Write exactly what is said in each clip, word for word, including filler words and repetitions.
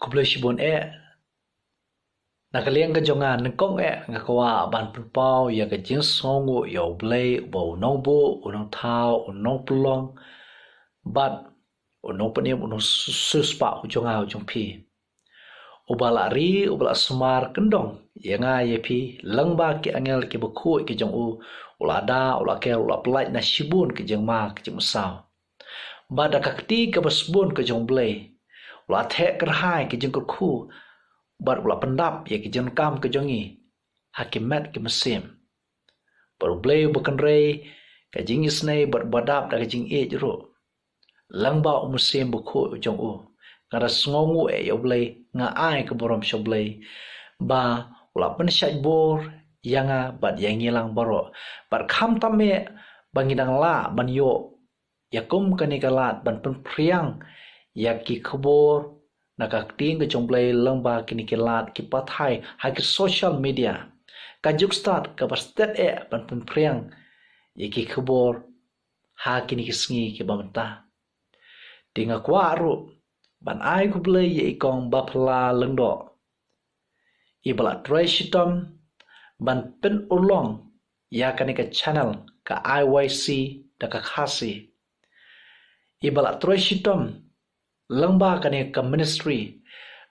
Khublei shibun eh. Na ka liang ka jong nga, nyngkong eh nga kwah ban pynpaw ïa ka jingsngewnguh ïa U Blei, uba u nongbuh, u nongthaw, u nongpynlong, bad u nongpynim, u nongsiewspah u jong nga, u jong phi. Uba la ri, uba la sumar kyndong ïa nga ïa phi lyngba ki angel kiba khuid ki jong u, u la da, u la ker, u la pyllait na shibun ki jingma ki jingmynsaw. Bad da ka kti kaba sbun ka jong U Blei, u la theh kyrhai ki jingkyrkhu, bad u la pyndap ïa ki jingkam ki jong ngi ha ki met ki mynsiem. Bad U Blei uba kynrei ka jingisynei bad uba dap da ka jingïeit ruh. Lyngba u Mynsiem Bakhuid u jong u, nga da sngewnguh eh ïa U Blei, nga ai ka burom sha U Blei ba u la pynshait bor ïa nga bad ïa ngi lang baroh. Bad khamtam eh ba ngi dang lah ban ïoh ïa kum kane ka lad ban pynphriang ïa ki khubor na ka ktien ka jong U Blei lyngba kine ki lad ki pathai ha ki social media. Ka juk stad kaba stet eh ban pynphriang ïa ki khubor ha kine ki sngi kiba mynta. Te nga kwah ruh ban ai khublei ïa i Kong Baphala Lyngdoh, iba la trei shitom ban pynurlong ïa kane ka channel ka I Y C da ka Khasi. Iba la trei shitom lyngba kane ka ministry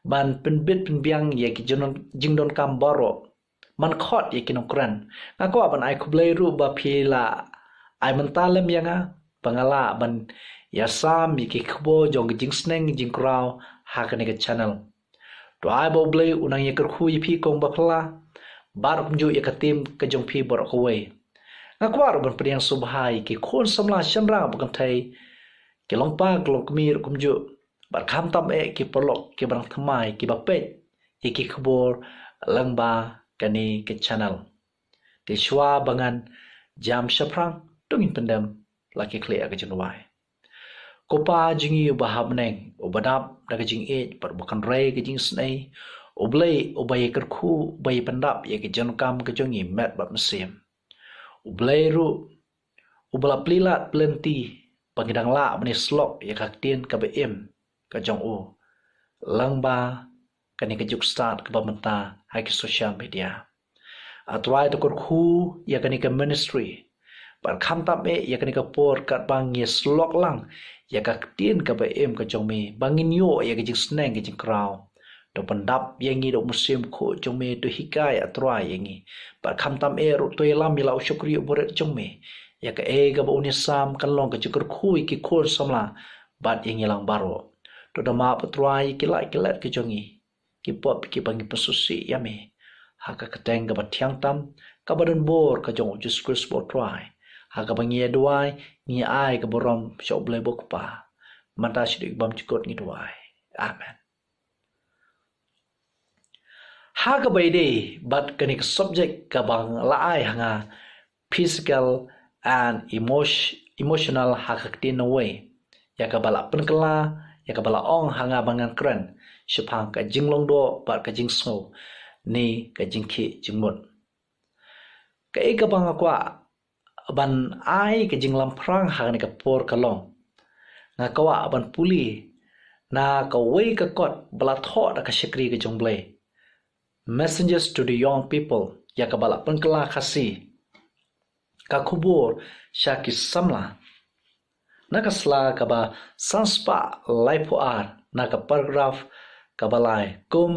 ban pynbit pynbiang ïa ki jingdon, jingdonkam baroh, man khot ïa ki nongkren. Nga kwah ban ai khublei ruh ba phi la ai mynta lem ïa nga ba nga lah ban ïasam ïa ki khubor jong ka jingsneng jingkraw ha kane ka channel. To ai ba U Blei un nang ïakyrkhu ïa phi Kong Baphala bad kumjuh ïa ka team ka jong phi baroh kawei. Nga kwah ruh ban pdiang sngewbha ïa ki khun samla shynrang bad kynthei, ki longpa ki longkmie ruh kumjuh, bad khamtam eh ki paralok kiba dang thymmai kiba peit ïa ki khubor lyngba kane ka channel. Te shuwa ba ngan jam shaphrang, to ngin pyndem la ki khlieh ïa ka jingduwai. Ko Pa jong ngi uba ha bneng, uba dap da ka jingïeit bad uba kynrei ka jingisynei, U Blei uba ïakyrkhu, uba ïapyndap ïa ka jingkam ka jong ngi met bad mynsiem. U Blei ruh uba la plie lad plie lynti ba ngi dang lah ban ïasyllok ïa ka ktien kaba im ka jong u lyngba kane ka juk stad kaba mynta ha ki social media. A Trai, to kyrkhu ïa kane ka ministry bad khamtam eh ïa kane ka por katba ngi ïasyllok lang ïa ka ktien kaba im ka jong me ba ngin ïoh ïa ka jingsneng ka jingkraw. To pyndap ïa ngi da u Mynsiem Bakhuid jong me, to hikai A Trai ïa ngi. Bad khamtam eh ruh to ïalam ïa la u shakri uba rit jong me, ïa kaei kaba un ïasam kan long ka jingkyrkhu ïa ki khun samla bad ïa ngi lang baroh. To da map A Trai ïa ki lait ki let ki jong ngi, ki pop kiba ngi pynsngewsih ïa me, ha ka kyrteng kaba thiang tam, kaba donbor ka jong u Jisu Khrist U Trai. Ha kaba ngi ïa duwai, ngi ai ka burom sha U Blei U Kpa. Mynta sha u Bymjukut ngi duwai. Amen. Ha kaba ïadei bad kane ka subject kaba la ai ha nga, physical and emotion, emotional ha ka ktien nongwei, ïa kaba la pynkylla, ïa kaba la ong ha nga ba ngan kren shaphang ka jinglong doh bad ka jingsngew ne ka jingkhih jingmut. Kaei kaba nga kwah ban ai ka jinglamphrang ha kane ka por ka long, nga kwah ban pule na kawei ka kot ba la thoh da ka shakri ka jong U Blei, Messages to the Young People, ïa kaba la pynkylla Khasi, Ka Khubor sha ki Samla, na ka sla kaba san spah laiphew ar, na ka paragraph kaba lai, kum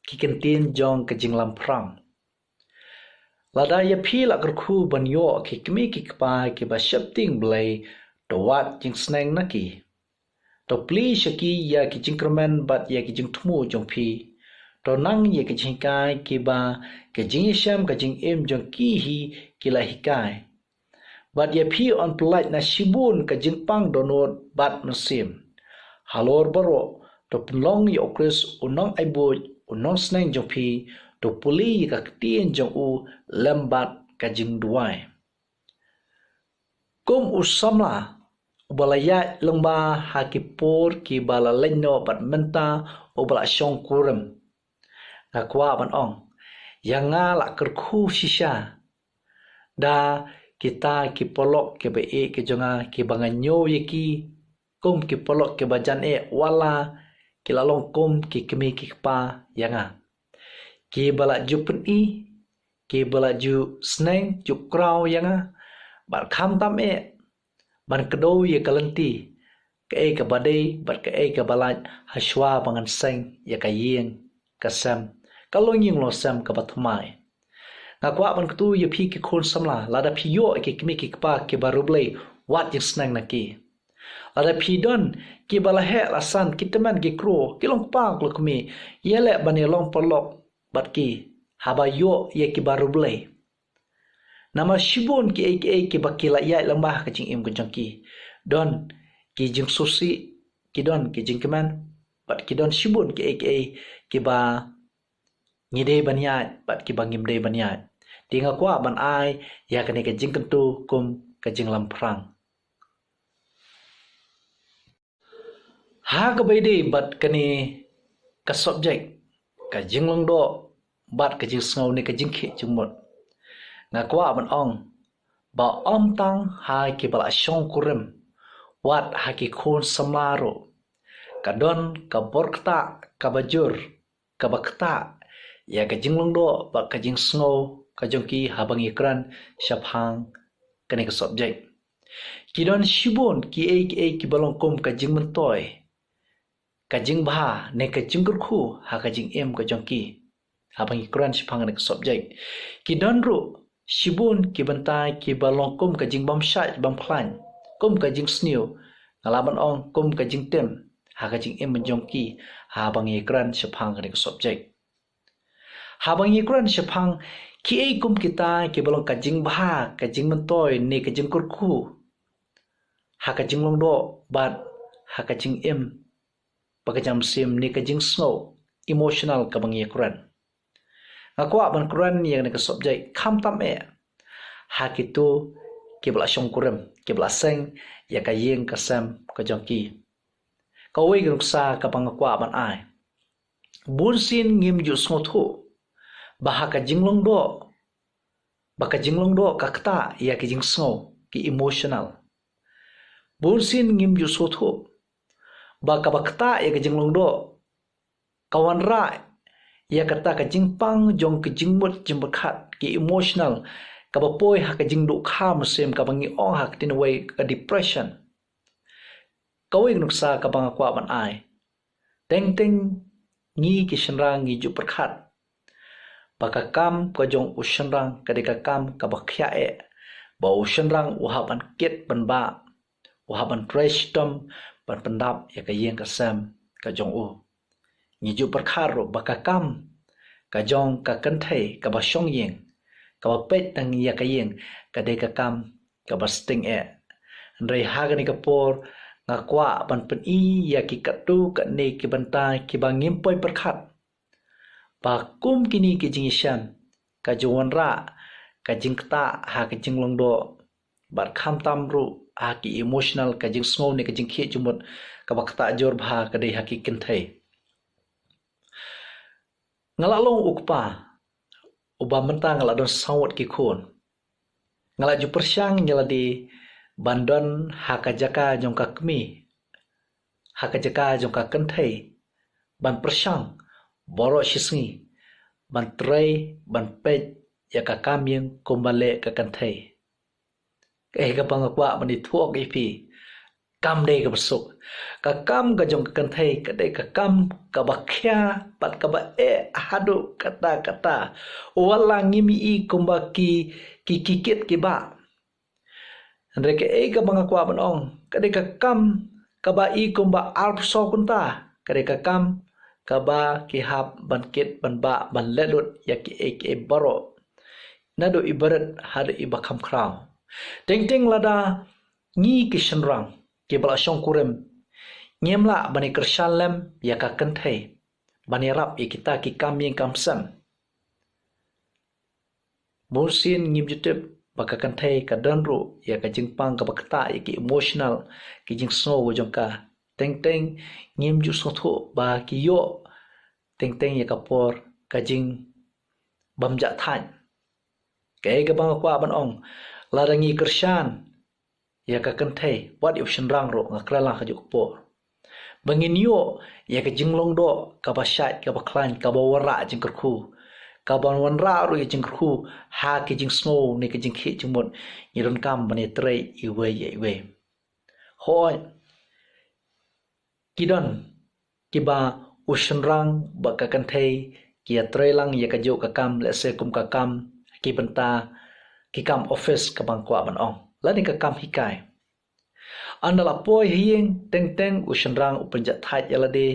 ki kyntien jong ka jinglamphrang. Lada ïa phi la kyrkhu ban ïoh ki kmie ki kpa kiba sheptieng Blei, to wad jingsneng na ki. To plie sha ki ïa ki jingkyrmen bad ïa ki jingthmu jong phi. To nang ïa ki jinghikai kiba ka jingïashem ka jingim jong ki hi ki la hikai. Bad ïa phi yn pyllait na shibun ka jingpang dohnud bad mynsiem. Halor baroh, to pynlong ïa U Khrist u nongainguh, u nongsneng jong phi, to pule ïa ka ktien jong u lem bad ka jingduwai. Kum u samla uba la ïaid lyngba ha ki por kiba la leit noh bad mynta uba la shongkurim, nga kwah ban ong, ïa nga la kyrkhu shisha da kita ki paralok kiba ïeit ki jong nga, kiba nga ñiew ïa ki kum ki paralok kiba jan eh, wat la ki la long kum ki kmie ki kpa ïa nga, ki ba la ju pyni, ki ba la ju sneng ju kraw ïa nga, bad khamtam eh ban kdew ïa ka lynti, kaei kaba dei bad kaei kaba lait, hashwa ba ngan seng ïa ka ïing ka sem, ka longïing longsem kaba thymmai. Nga kwah ban kdew ïa phi ki khun samla, lada phi ïoh ki kmie ki kpa kiba riewblei, wat jingsneng na ki. Lada phi don kiba la heh la san, ki tymmen ki kro, ki long kpa ki long kmie, ïaleh ban ïalong paralok bad ki, haba ïoh ïa kiba riewblei. Namar shibun kiei kiei kiba ki la ïaid lyngba ha ka jingim ka jong ki, don ki jingsngewsih, ki don ki jingkmen, bad ki don shibun kiei kiei kiba ngi dei ban ïaid bad kiba ngim dei ban ïaid. Te nga kwah ban ai ïa kane ka jingkyntu kum ka jinglamphrang. Ha kaba ïadei bad kane ka subject, ka jinglong doh bad ka jingsngew ne ka jingkhih jingmut, nga kwah ban ong ba ym tang ha kiba la shongkurim, wat ha ki khun samla ruh ka don ka bor ktah kaba jur, kaba ktah ïa ka jinglong doh bad ka jingsngew ka jong ki haba ngi kren shaphang kane ka subject. Ki don shibun kiei kiei kiba long kum ka jingmyntoi, ka jingbha ne ka jingkyrkhu ha ka jingim ka jong ki, haba ngi kren shaphang kane ka subject. Ki don ruh shibun ki bynta kiba long kum ka jingbymshait bymkhlaiñ, kum ka jingsniew, nga lah ban ong kum ka jingtim ha ka jingim jong ki, haba ngi kren shaphang kane ka subject. Haba ngi kren shaphang kiei kum kita kiba long ka jingbha, ka jingmyntoi ne ka jingkyrkhu ha ka jinglong doh bad ha ka jingim ba ka jam sim ne ka jingsngew, emotional, kaba ngi kren, nga kwah ban kren ïa kane ka subject khamtam eh ha kito kiba la shongkurim, kiba la seng ïa ka ïing ka sem ka jong ki. Kawei ka nuksa kaba nga kwah ban ai. Bunsien ngim ju sngewthuh ba ha ka jinglong doh, ba ka jinglong doh ka ktah ïa ka jingsngew, ki emotional. Bunsien ngim ju sngewthuh ba kaba ktah ïa ka jinglong doh ka wanrah ïa kata ka jingpang jong ka jingmut jingpyrkhat, ki emotional, kaba poi ha ka jingduh kha mynsiem, kaba ngi ong ha ka ktien wei ka depression. Kawei ka nuksa kaba nga kwah ban ai. Teng teng ngi ki shynrang ngi ju pyrkhat ba ka kam ka jong u shynrang ka dei ka kam kaba khia eh, ba u shynrang u hap ban kit ban bah, u hap ban trei shitom ban pyndap ïa ka ïing ka sem ka jong u. Ngi ju pyrkhat ruh ba ka kam ka jong ka kynthei kaba shong ïing, kaba peit tang ïa ka ïing, ka dei ka kam kaba sting eh. Hynrei ha kane ka por nga kwah ban pyni ïa ki katto katne ki bynta kiba ngim poi pyrkhat ba kum kine ki jingïashem ka ju wanrah ka jingktah ha ka jinglong doh, bad khamtam ruh ha ki emotional, ka jingsngew ne ka jingkhih jingmut kaba ktah jur bha ka dei ha ki kynthei. Nga la long u kpa uba mynta nga la don saw ngut ki khun. Nga la ju pyrshang ïa lade ban don ha ka jaka jong ka kmie, ha ka jaka jong ka kynthei, ban pyrshang baroh shi sngi ban trei ban peit ïa ka kam ïing kumba leh ka kynthei. Kaei kaba nga kwah ban ïathuh ïa phi, kam dei kaba suk. Ka kam ka jong ka kynthei ka dei ka kam kaba khia bad kaba eh haduh katta katta. Wat la ngim i kumba ki, ki, ki kit ki bah. Hynrei kaei kaba nga kwah ban ong, ka dei ka kam kaba i kumba arphew saw kynta, ka dei ka kam kaba ki hap ban kit ban bah ban leh lut ïa kiei kiei baroh, naduh i barit haduh i ba kham khraw. Teng teng lada ngi ki shynrang kiba la shongkurim ngim lah ban ïa kyrshan lem ïa ka kynthei ban ïarap ïa kita ki kam ïing kam sem, bunsien ngim ju tip ba ka kynthei ka don ruh ïa ka jingpang kaba ktah, ïa ki emotional, ki jingsngew jong ka. Teng teng ngim ju sngewthuh ba ki ïoh teng teng ïa ka por ka jingbymjah thait. Kaei kaba nga kwah ban ong, lada ngi kyrshan ïa ka kynthei, wat ïa u shynrang ruh, nga kren lang ha kajuh ka por. Ba ngin ïoh ïa ka jinglong doh kaba shait, kaba khlaiñ, kaba wanrah jingkyrkhu, kaba wanrah ruh ïa jingkyrkhu ha ki jingsngew ne ki jingkhih jingmut ngi donkam ban ïatrei iwei ïa iwei. Hooid, ki don kiba u shynrang bad ka kynthei ki ïatrei lang ïa kajuh ka kam, lehse kum ka kam ki bynta, ki kam office kaba nga kwah ban ong, lane ka kam hikai. Ynda la poi ha ïing, teng teng u shynrang u pynjahthait ïa lade,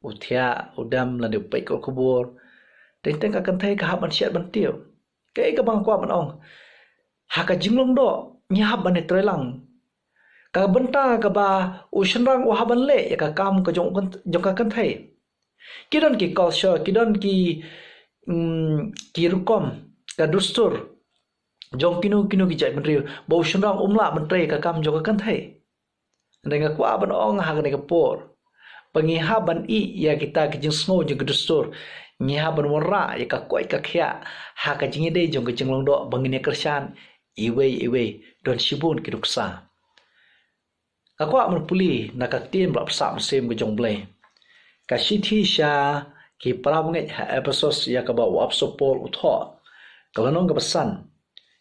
u thiah, u dem, lane u peit ka khubor. Teng teng ka kynthei ka hap ban shet ban tiew. Kaei kaba nga kwah ban ong, ha ka jinglong doh ngi hap ban ïatrei lang. Ka bynta kaba u shynrang u hap ban leh ïa ka kam ka jong, jong ka kynthei. Ki don ki culture, ki don ki, mm, ki rukom, ka dustur jong kino kino ki jaitbynriew, ba u shynrang um lah ban trei ka kam jong ka kynthei. Hynrei nga kwah ban ong ha kane ka por ba ngi hap ban ïeh ïa kita ki jingsngew jong ka dustur. Ngi hap ban wanrah ïa ka koit ka khiah ha ka jingïadei jong ka jinglong doh, ba ngin ïa kyrshan iwei iwei, don shibun ki nuksa. Nga kwah ban pule na ka ktien ba la pynshai mynsiem ka jong U Blei. Ka shithi sha ki parabangeit ha Ephesos ïa kaba u apostol Paul u thoh, ka lynnong kaba san,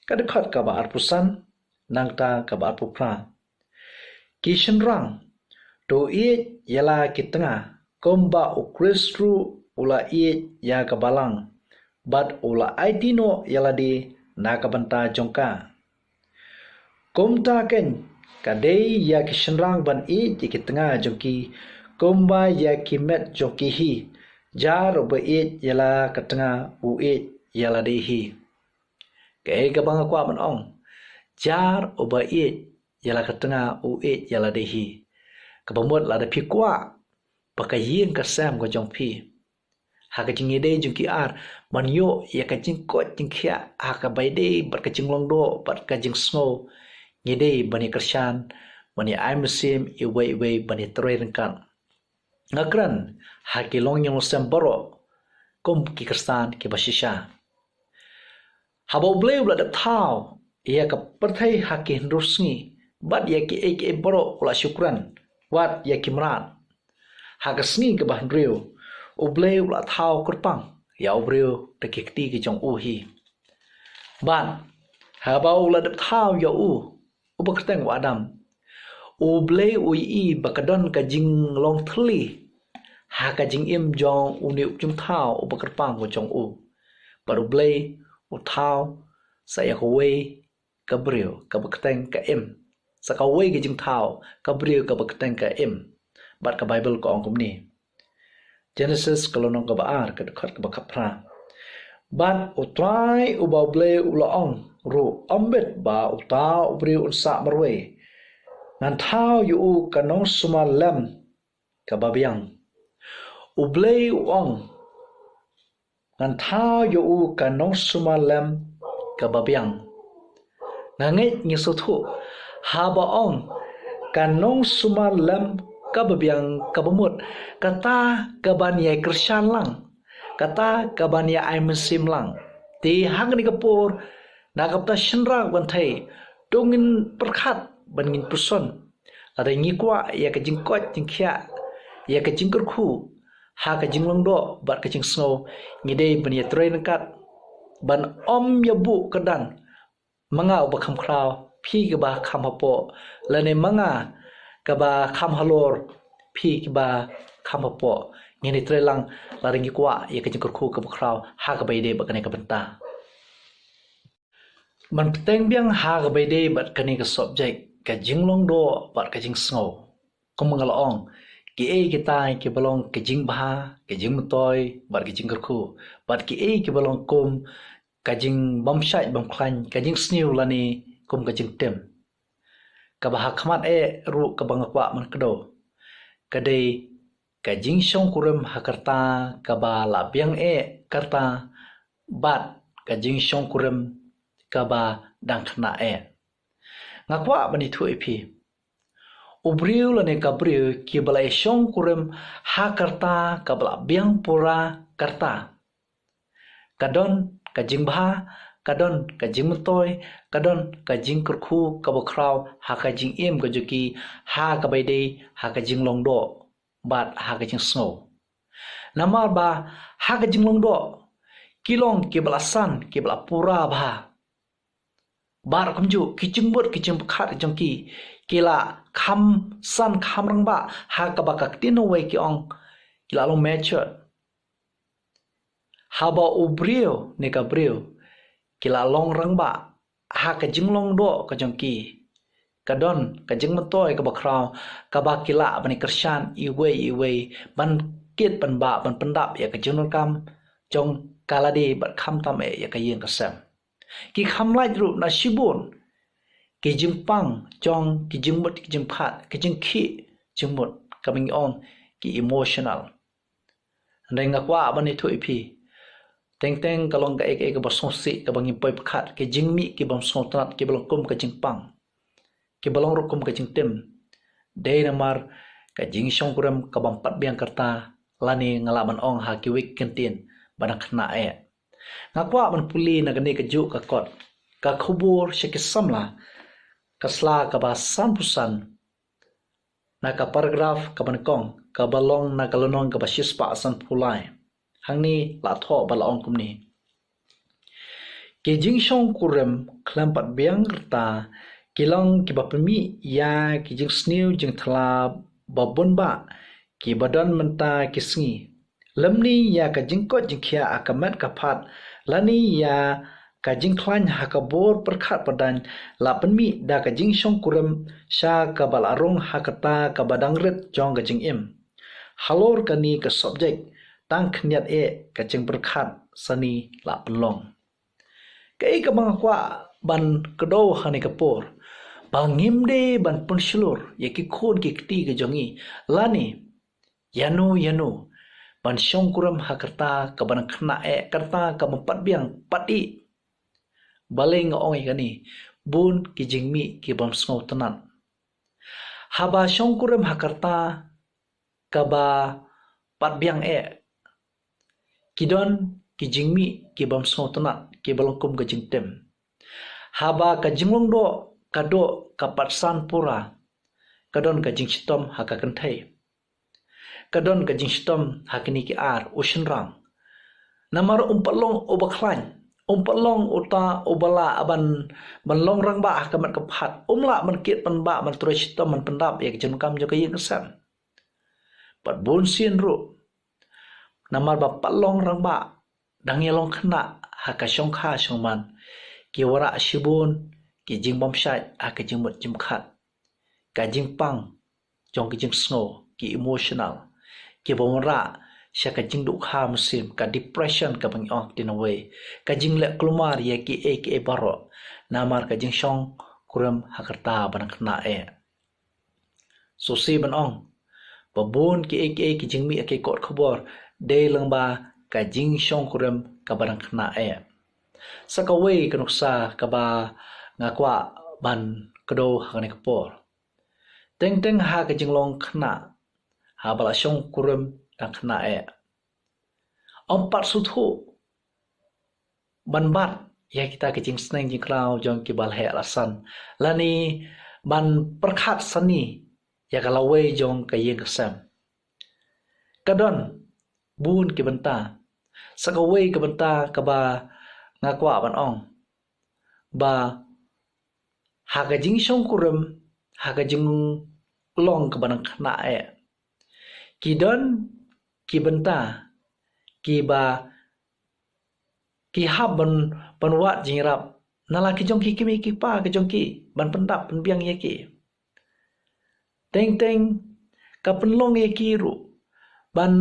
ka dkhot kaba arphew san, nangta kaba arphew phra. Ki shynrang, to ïeit ïa la ki tnga, kumba u Khrist ruh u la ïeit ïa ka balang, bad u la aiti noh ïa lade na ka bynta jong ka. Kumta keiñ, ka dei ïa ki shynrang ban ïeit ïa ki tnga jong ki, kumba ïa ki met jong ki hi. Jar uba ïeit ïa la ka tnga u ïeit ïa lade hi. Kaei kaba nga kwah ban ong, jar uba ïeit ïa la ka tnga u ïeit ïa lade hi. Kaba mut lada phi kwah ba ka ïing ka sem ka jong phi, ha ka jingïadei jong ki ar, ban ïoh ïa ka jingkoit jingkhiah ha kaba ïadei bad ka jinglong doh bad ka jingsngew, ngi dei ban ïa kyrshan, ban ïa ai mynsiem iwei iwei, ban ïa trei ryngkat. Nga kren ha ki longïing longsem baroh kum ki Khristan kiba shisha. Haba U Blei u la dep thaw ïa ka pyrthei ha ki hynriew sngi, bad ïa kiei kiei baroh u la shu kren, wat ïa ki mrad. Ha ka sngi kaba hynriew, U Blei u la thaw kyrpang ïa u briew da ki kti ki jong u hi. Bad haba u la dep thaw ïa u, uba kyrteng u Adam, U Blei u ïohi ba ka don ka jinglong thylli ha ka jingim jong une u jingthaw uba kyrpang u jong u. Bad U Blei u thaw sa ïa kawei ka briew kaba kyrteng ka Im, sa kawei ka jingthaw ka briew kaba kyrteng ka Im. Bad ka Baibl ka ong kumne. Genesis ka lynnong kaba ar, ka dkhot kaba khatphra. Bad U Trai uba U Blei u la ong ruh, ym bit ba uta u briew un sah marwei. Ngan thaw ïa u ka nongsumar lem kaba biang. U Blei u ong, ngan thaw ïa u ka nongsumar lem kaba biang. Nga ngeit ngi sngewthuh, haba ong ka nongsumar lem kaba biang, kaba mut kata kaban ïa kyrshan lang, kata kaban ïa ai mynsiem lang. Te hangne ka por, na ka bynta shynrang bad kynthei, to ngin pyrkhat bad ngin pyrshang. Lada ngi kwah ïa ka jingkoit jingkhiah, ïa ka jingkyrkhu ha ka jinglong doh bad ka jingsngew, ngi dei ban ïa trei ryngkat, ban ym ïa buh kyrdan, ma nga uba kham khraw, phi kiba kham hapoh, lane ma nga kaba kham halor, phi kiba kham hapoh. Ngin ïa trei lang lada ngi kwah ïa ka jingkyrkhu kaba khraw ha kaba ïadei bad kane ka bynta. Ban bteng biang ha kaba ïadei bad kane ka subject, ka jinglong doh bad ka jingsngew, kum nga la ong, kiei kitai kiba long ka jingbha, ka jingmyntoi bad ka jingkyrkhu, bad kiei kiba long kum ka jingbymshait bymkhlaiñ, ka jingsniew lane kum ka jingtim. Kaba ha khmat eh ruh kaba nga kwah ban kdew, ka dei ka jingshongkurim ha ka rta kaba la biang eh ka rta, bad ka jingshongkurim kaba dang khynnah eh. Nga kwah ban ïathuh ïa phi, u briew lane ka briew kiba la ïashongkurim ha ka rta kaba la biang pura ka rta, ka don ka jingbha, ka don ka jingmyntoi, ka don ka jingkyrkhu kaba khraw ha ka jingim ka jong ki, ha kaba ïadei ha ka jinglong doh. bad ha ka jingsngew. Namar ba ha ka jinglong doh ki long kiba la san, kiba la pura bha. Bad kumjuh ki jingmut ki jingpyrkhat jong ki ki la kham san kham rangbah ha kaba ka ktien nongwei ki ong ki la long matured. Haba u briew ne ka briew ki la long rangbah ha ka jinglong doh ka jong ki, ka don ka jingmyntoi kaba khraw kaba ki lah ban ïa kyrshan iwei iwei ban kit ban bah ban pyndap ïa ka jingdonkam jong ka lade bad khamtam eh ïa ka ïing ka sem. Ki kham lait ruh na shibun ki jingpang jong ki jingmut ki jingpyrkhat, ki jingkhih jingmut, kaba ngi ong ki emotional. Hynrei nga kwah ban ïathuh ïa phi, teng teng ka long kaei kaei kaba sngewsih kaba ngim poi pyrkhat, ki jingmih ki bym sngewtynnat kiba long kum ka jingpang, kiba long ruh kum ka jingtim, dei namar ka jingshongkurim ka bym pat biang ka rta, lane nga lah ban ong ha kiwei ki kyntien ba dang khynnah eh. Nga kwah ban pule na kane kajuh ka kot ka khubor sha ki samla, ka sla kaba sanphew san, na ka paragraph kaba nyngkong kaba long na ka lynnong kaba shispah sanphew lai. Hangne la thoh ba la ong kumne: Ki jingshongkurim khlem pat biang rta ki long kiba pynmih ïa ki jingsniew jingthala ba bun bah, kiba don mynta ki sngi, lymne ïa ka jingkoit jingkhiah ha ka met ka phad, lane ïa ka jingkhlaiñ ha ka bor pyrkhat pyrdaiñ, la pynmih da ka jingshongkurim sha kaba la rung ha kata kaba dang rit jong ka jingim. Halor kane ka subject, tang khyndiat eh ka jingpyrkhat sani la pynlong. Kaei kaba nga kwah ban kdew ha kane ka por, ba ngim dei ban pynshlur ïa ki khun ki kti ki jong ngi, lane ïano ïano ban shongkurim ha ka rta kaba dang khynnah eh, ka rta kaba ym pat biang pat ih. Balei nga ong ïa kane? Bun ki jingmih ki bym sngewtynnat. Haba shongkurim ha ka rta kaba pat biang eh, ki don ki jingmih ki bym sngewtynnat kiba long kum ka jingtim. Haba ka jinglong doh ka doh ka pat san pura, ka don ka jingshitom ha ka kynthei, ka don ka jingshitom ha kine ki ar, u shynrang. Namar um pat long uba khlaiñ, um pat long uta uba lah ban, ban long rangbah ha ka met ka phad, um lah ban kit ban bah ban trei shitom ban pyndap ïa ka jingdonkam jong ka ïing ka sem. Bad bun sien ruh, namar ba pat long rangbah, dang ïalong khynnah ha ka shongkha shongman, ki wanrah shibun ki jingbymshait ha ka jingmut jingpyrkhat, ka jingpang jong ki jingsngew, ki emotional, kiba wanrah sha ka jingduh kha mynsiem, ka depression kaba ngi ong ha ka ktien nongwei, ka jingleh kulmar ïa kiei kiei baroh namar ka jingshongkurim ha ka rta ba dang khynnah eh. Sngewsih ban ong ba bun kiei kiei ki jingmih ha ki kot khubor dei lyngba ka jingshongkurim kaba dang khynnah eh. Sa kawei ka nuksa kaba nga kwah ban kdew ha kane ka por, teng teng ha ka jinglong khynnah, haba la shongkurim dang khynnah eh, ym pat sngewthuh ban bat ïa kita ki jingsneng jingkraw jong kiba la heh la san, lane ban pyrkhat sani ïa ka lawei jong ka ïing ka sem. Ka don bun ki bynta. Sa kawei ka bynta kaba nga kwah ban ong ba ha ka jingshongkurim, ha ka jinglong kaba dang khynnah eh, ki don ki bynta kiba ki hap ban, ban wad jingïarap na la ki jong ki kmie ki kpa ki jong ki, ban pyndap pynbiang ïa ki. Teng teng ka pynlong ïa ki ruh ban,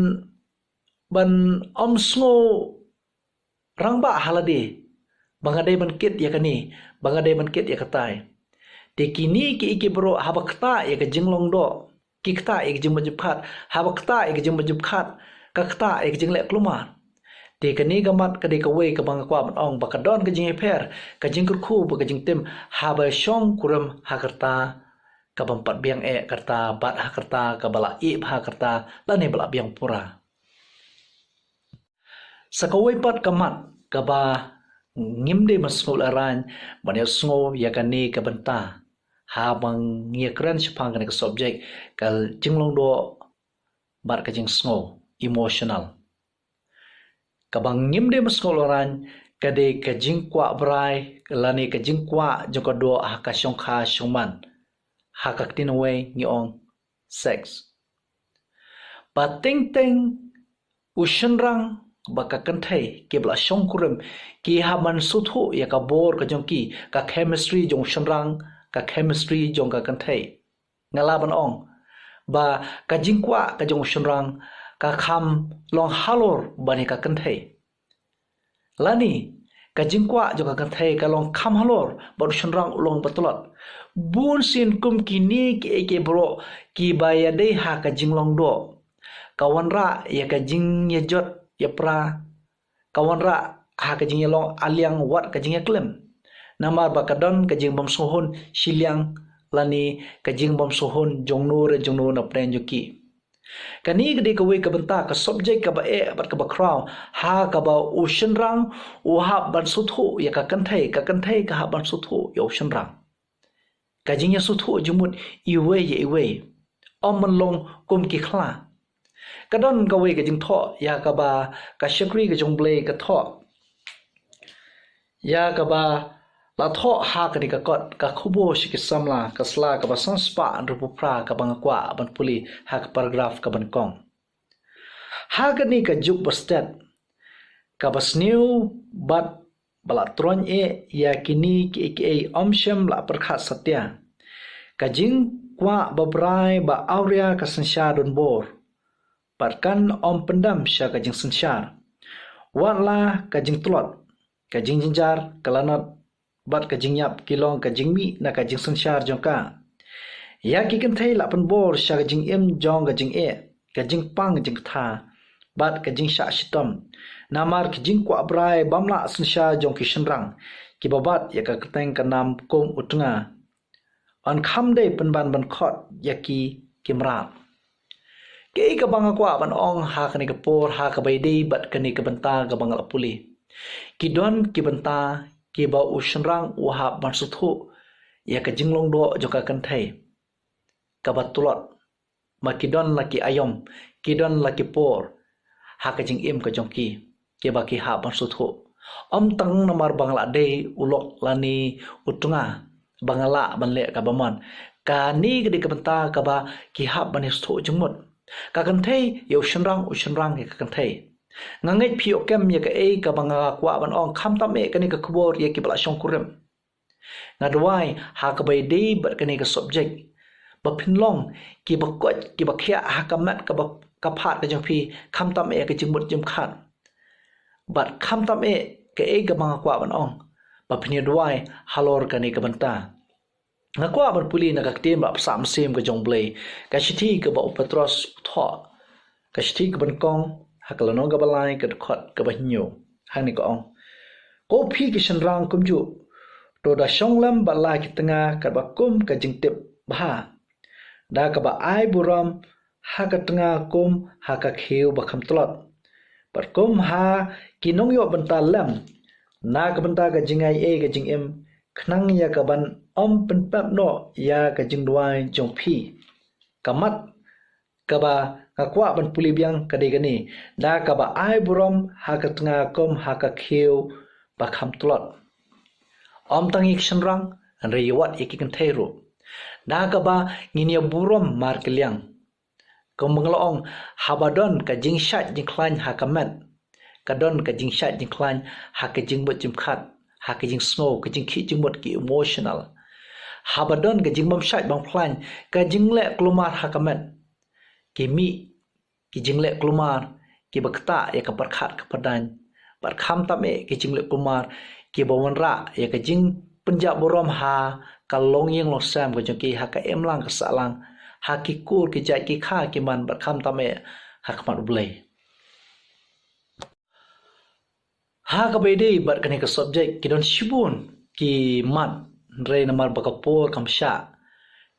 ban ym sngew rangbah ha lade, ba nga dei ban kit ïa kane, ba nga dei ban kit ïa katai. Te kine kiei kiei baroh haba ktah ïa ka jinglong doh, ki ktah ïa ka jingmut jingpyrkhat, haba ktah ïa ka jingmut jingpyrkhat, ka ktah ïa ka jingleh kulmar. Te kane ka mat ka dei kawei kaba nga kwah ban ong ba ka don ka jingïapher, ka jingkyrkhu bad ka jingtim haba shongkurim ha ka rta kaba ym pat biang eh, ka rta bad ha ka rta kaba la ih bha, ka rta lane ba la biang pura. Sa kawei pat ka mat kaba ngim dei ban sngewlehraiñ ban ïohsngew ïa kane ka bynta haba ngi ïakren shaphang kane ka subject, ka jinglong doh bad ka jingsngew, emotional. Kaba ngim dei ban sngewlyngngoh ka dei ka jingkwah brai lane ka jingkwah jong ka doh ha ka shongkha shongman. Ha ka ktien wei ngi ong sex. Ba teng teng u shynrang bad ka kynthei kiba la shongkurim ki hap ban sngewthuh ïa ka bor ka jong ki, ka chemistry jong u shynrang, ka chemistry jong ka kynthei. Nga lah ban ong ba ka jingkwah ka jong u shynrang ka kham long halor ban ïa ka kynthei. Lane ka jingkwah jong ka kynthei ka long kham halor bad u shynrang u long ba tlot. Bun sien kum kine kiei kiei baroh kiba ïadei ha ka jinglong doh, ka wanrah ïa ka jingïajot ïapra, ka wanrah ha ka jingïalong aliang wat ka jingïaklem. Namar ba ka don ka jingbymsngewhun shiliang lane ka jingbymsngewhun jongno re jongno na pdeng jong ki. Kane ka dei kawei ka bynta, ka subject kaba eh bad kaba khraw, ha kaba u shynrang u hap ban sngewthuh ïa ka kynthei, ka kynthei ka hap ban sngewthuh ïa u shynrang. Ka jingïasngewthuh jingmut iwei ïa iwei, ym ban long kum ki khla. Ka don kawei ka jingthoh ïa kaba ka shakri ka jong U Blei ka thoh, ïa kaba la thoh ha kane ka kot, Ka Khubor sha ki Samla, ka sla kaba san spah hynriewphew phra, kaba nga kwah ban pule ha ka paragraph kaba nyngkong. Ha kane ka juk ba stet, kaba sniew bad ba la troiñ eh ïa kine kiei kiei, ym shym la pyrkhat satia. Ka jingkwah ba brai ba awria ka synshar donbor, bad kan ym pyndam sha ka jingsynshar. Wat la ka jingtlot, ka jingjynjar, ka lanot bad ka jingïap ki long ka jingmih na ka jingsynshar jong ka. Ïa ki kynthei la pynbor sha ka jingim jong ka jingeh, ka jingpang jingktha bad ka jingshah shitom. Namar ki jingkwah brai bym lah synshar jong ki shynrang kiba bat ïa ka kyrteng ka nam kum u tnga, yn kham dei pynban ban khot ïa ki ki mrad. Kaei kaba nga kwah ban ong ha kane ka por, ha kaba ïadei bad kane ka bynta kaba nga la pule, ki don ki bynta kiba u shynrang u hap ban sngewthuh ïa ka jinglong doh jong ka kynthei, kaba tlot. Ma ki don la ki aïom, ki don la ki por ha ka jingim ka jong ki, kiba ki hap ban sngewthuh. Ym tang namar ba nga la dei u lok lane u tnga ba nga lah ban leh kaba mon. Kane ka dei ka bynta kaba ki hap ban ïasngewthuh jingmut, ka kynthei ïa u shynrang, u shynrang ïa ka kynthei. Nga ngeit phi ïoh kem ïa kaei kaba nga kwah ban ong, khamtam eh kane ka khubor ïa kiba la shongkurim. Nga duwai ha kaba ïadei bad kane ka subject, ba phin long kiba koit kiba khiah ha ka met kaba, ka phad ka jong phi, khamtam eh ka jingmut jingpyrkhat. Bad khamtam eh kaei kaba nga kwah ban ong, ba phin ïa duwai halor kane ka bynta. Nga kwah ban pule na ka ktien ba la pynshah mynsiem ka jong U Blei, ka shithi kaba u Petros u thoh, ka shithi kaba nyngkong, ha ka lynnong kaba lai, ka dkhot kaba hynñiew. Hangne ka ong: Ko phi ki shynrang kumjuh, to da shong lem bad la ki tnga katba kum ka jingtip bha, da kaba ai burom ha ka tnga kum ha ka khiew ba kham tlot, bad kum ha ki nongïoh bynta lem, na ka bynta ka jingaiei ka jingim, khnang ïa kaban ym pynpep noh ïa ka jingduwai jong phi. Ka mat kaba nga kwah ban pule biang ka dei kane: Da kaba ai burom ha ka tnga kum ha ka khiew ba kham tlot. Ym tang ïa ki shynrang, hynrei ïa wat ïa ki kynthei ruh. Da kaba ngin ïa burom markylliang. Kumba nga la ong, haba don ka jingshait jingkhlaiñ ha ka met, ka don ka jingshait jingkhlaiñ ha ka jingmut jingpyrkhat, ha ka jingsngew, ka jingkhih jingmut, ki emotional. Haba don ka jingbymshait bymkhlaiñ, ka jingleh kulmar ha ka met, ki mih ki jingleh kulmar kiba ktah ïa ka pyrkhat ka pyrdaiñ, bad khamtam eh ki jingleh kulmar kiba wanrah ïa ka jingpynjah burom ha ka longïing longsem ka jong ki, ha ka imlang ka sahlang, ha ki kur ki jait ki kha ki man, bad khamtam eh ha khmat U Blei. Ha kaba ïadei bad kane ka subject, ki don shibun ki mat, hynrei namar ba ka por kam shah,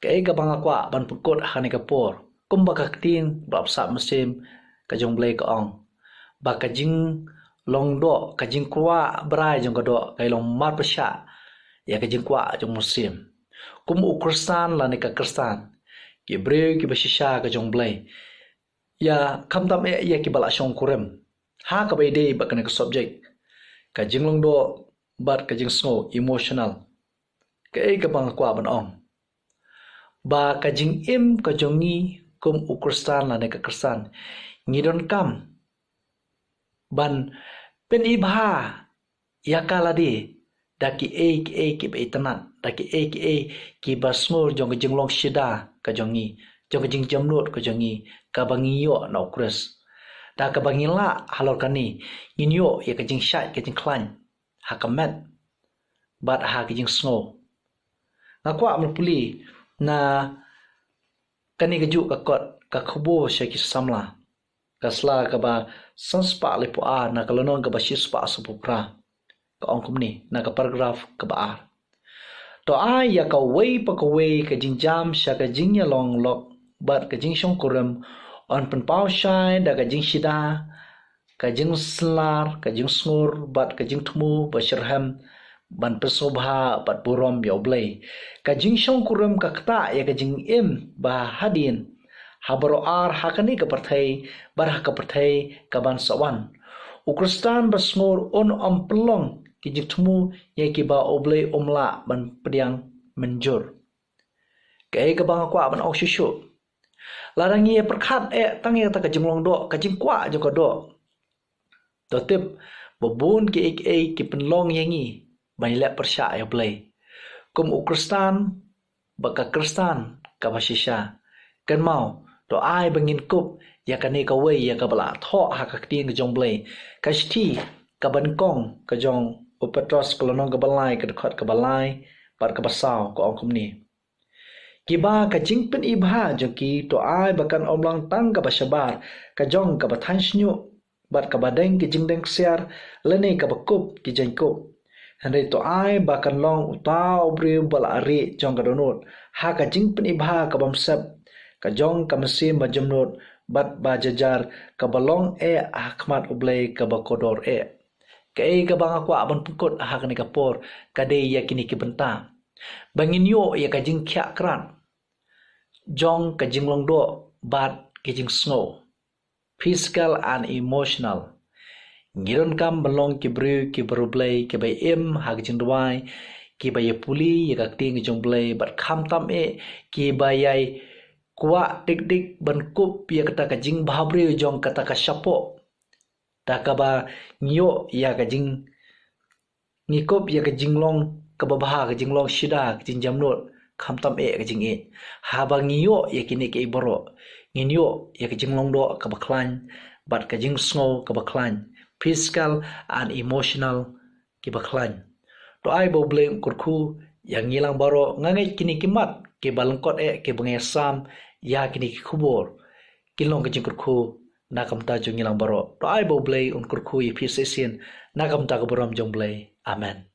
kaei kaba nga kwah ban pynkut ha kane ka por, kumba ka ktien ba la pynshah mynsiem ka jong U Blei ka ong, ba ka jinglong doh, ka jingkwah brai jong ka doh, ka long marpyrshah ïa ka jingkwah jong u Mynsiem. Kum u Khristan lane ka Khristan, ki briew kiba shisha ka jong U Blei, Ïa khamtam eh ïa kiba la shongkurim ha kaba ïadei bad kane ka subject, ka jinglong doh bad ka jingsngew, emotional. Kaei kaba nga kwah ban ong, ba ka jingim ka jong ngi kum u Khristan lane ka Khristan, ngi donkam ban pynibha ïa ka lade da kiei kiei kiba itynnad, da kiei kiei kiba sngur jong ka jinglong shida ka jong ngi, jong ka jingjemnud ka jong ngi, kaba ngi ïoh na u Khrist. Da kaba ngi lah halor kane, ngin ïoh ïa ka jingshait ka jingkhlaiñ ha ka met bad ha ka jingsngew. Nga kwah ban pule na kane kajuh ka kot, ka khubor sha ki samla, ka sla kaba san spah laiphew ar, na ka lynnong kaba shi spah sanphew phra. Ka ong kumne na ka paragraph kaba ar: To ai ïa kawei pa kawei ka jingjam sha ka jingïalong lok bad ka jingshongkurim, yn pynpaw shai da ka jingshida, ka jingsynlar, ka jingsngur bad ka jingthmu ba shitrhem, ban pynsngewbha bad burom ïa U Blei. Ka jingshongkurim ka ktah ïa ka jingim ba hadien ha baroh ar, ha kane ka pyrthei bad ha ka pyrthei kaban sa wan. U Khristan ba sngur un ym pynlong ki jingthmu ïa kiba U Blei um lah ban pdiang mynjur. Kaei kaba nga kwah ban ong shuh shuh, lada ngi ïa pyrkhat eh tang ïa kata ka jinglong doh, ka jingkwah jong ka doh, to tip ba bun kiei kiei ki pynlong ïa ngi ban ïaleh pyrshah ïa U Blei. Kum u Khristan bad ka Khristan kaba shisha, kynmaw, to ai ba ngin kup ïa kane kawei ïa kaba la thoh ha ka Ktien ka jong U Blei. Ka shithi kaba nyngkong ka jong u Petros, ka lynnong kaba lai, ka dkhot kaba lai bad kaba saw, ka ong kumne: Kiba ka jingpynibha jong ki, to ai ba kan ym long tang kaba shabar, ka jong kaba thaiñ shñiuh bad kaba deng ki jingdeng ksiar, lane kaba kup ki jaiñkup. Hynrei to ai ba kan long uta u briew ba la rieh jong ka dohnud ha ka jingpynibha ka bymsep ka jong ka mynsiem ba jemnud bad ba jajar, kaba long eh ha khmat U Blei kaba kordor eh. Kaei kaba nga kwah ban pynkut ha kane ka por ka dei ïa kine ki bynta, ba ngin ïoh ïa ka jingkhiah krat jong ka jinglong doh bad ka jingsngew, physical and emotional. Ngi donkam ban long ki briew kiba riewblei, kiba im ha ka jingduwai, kiba ïa pule ïa ka Ktien ka jong U Blei bad khamtam eh kiba ïai kwah dik dik ban kup ïa kata ka jingbhabriew jong kata ka shapoh, da kaba ngi ïoh ïa ka jing ngi kup ïa ka jinglong kaba bha, ka jinglong shida, ka jingjemnud, khamtam eh ka jingïeit. Haba ngi ïoh ïa kine kiei baroh, ngin ïoh ïa ka jinglong doh kaba khlaiñ bad ka jingsngew kaba khlaiñ, physical and emotional kiba khlaiñ. To ai ba U Blei un kyrkhu ïa ngi lang baroh. Nga ngeit kine ki mat kiba lyngkot eh kiba ngi ïa sam ïa kine ki khubor, kin long ka jingkyrkhu na ka bynta jong ngi lang baroh. To ai ba U Blei un kyrkhu ïa phi shisien na ka bynta ka burom jong U Blei. Amen.